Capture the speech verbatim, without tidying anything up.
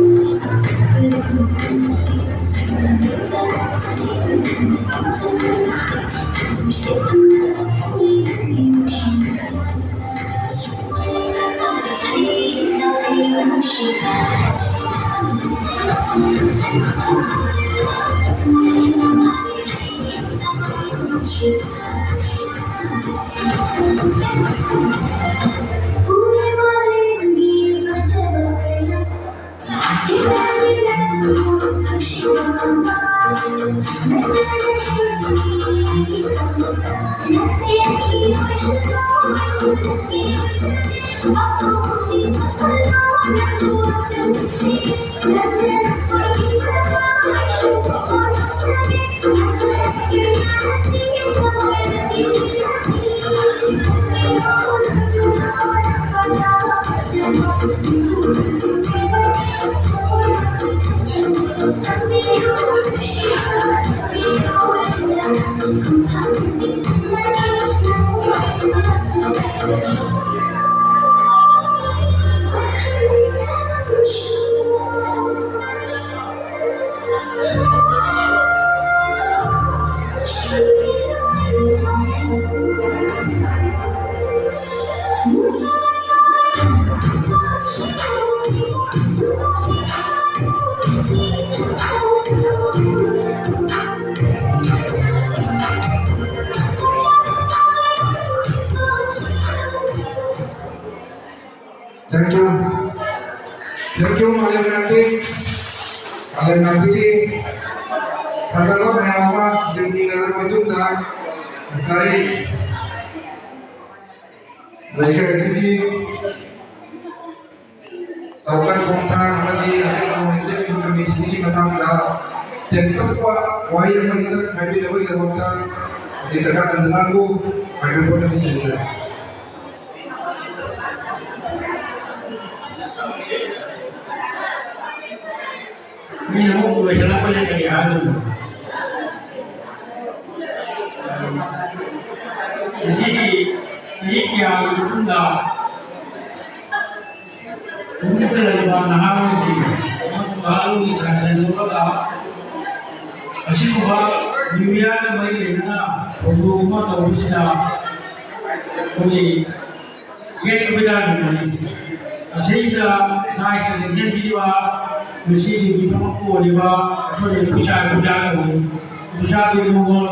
Thank you. Thank you, ꯃꯥꯂꯦꯝꯉꯥꯟꯕꯤ꯫ ꯃꯥꯂꯦꯝꯉꯥꯟꯕꯤꯒꯤ ꯐꯖꯕ ꯃꯌꯥꯝ ꯑꯃ ꯌꯦꯡꯃꯤꯟꯅꯔꯕ ꯃꯇꯨꯡꯗ, ꯉꯁꯥꯏ ꯂꯩꯀꯥꯏ ꯑꯁꯤꯒꯤ ꯆꯥꯎꯈꯠ ꯈꯣꯡꯊꯥꯡ ꯑꯃꯗꯤ ꯑꯀꯟꯕ ꯁꯦꯝꯂꯤꯕ ꯀꯃꯤꯇꯤꯁꯤꯒꯤ ꯃꯇꯥꯡꯗ ꯇꯦꯟꯇꯛꯄ ꯋꯥꯍꯩ ꯑꯃꯅꯤꯗꯪ ꯍꯥꯏꯕꯤꯅꯕꯒꯤꯗꯃꯛꯇ ꯍꯧꯖꯤꯛ ꯀꯀꯥ ꯅꯟꯗꯂꯥꯜꯕꯨ ꯃꯥꯏꯀ꯭ꯔꯣꯐꯣꯟ ꯑꯁꯤ ꯁꯤꯟꯖꯔꯤ꯫ ꯃꯤꯅ ꯑꯃꯨꯛ ꯂꯣꯏꯁꯤꯜꯂꯛꯄꯁꯦ ꯀꯔꯤ ꯍꯥꯏꯗꯣꯏꯅꯣ? ꯉꯁꯤꯒꯤ ꯆꯍꯤ ꯀꯌꯥꯒꯤ ꯃꯇꯨꯡꯗ ꯈꯨꯟꯗ ꯂꯩꯕ ꯅꯍꯥꯔꯣꯜꯁꯤꯡ ꯀꯥꯡꯒꯤ ꯁꯥꯖꯟ ꯑꯃꯒ ꯑꯁꯤꯒꯨꯝꯕ ꯅ꯭ꯌꯨ ꯏꯌꯥꯔꯒ ꯃꯔꯤ ꯂꯩꯅꯅ ꯊꯧꯗꯣꯛ ꯑꯃ ꯇꯧꯕꯁꯤꯗ ꯑꯩꯈꯣꯏꯒꯤ ꯒꯦꯠ ꯑꯣꯐ ꯏꯟꯗꯤꯌꯥꯅꯤ꯫ ꯑꯁꯤꯗ ꯂꯥꯏꯁꯤꯡ ꯂꯦꯡꯕꯤꯕ ꯉꯁꯤꯒꯤ ꯃꯤꯐꯝ ꯑꯣꯏꯔꯤꯕ ꯑꯩꯈꯣꯏꯒꯤ ꯄꯨꯖꯥ ꯄꯨꯖꯥ ꯀꯧꯏ꯫ ꯄꯨꯖꯥꯒꯤ ꯃꯉꯣꯟ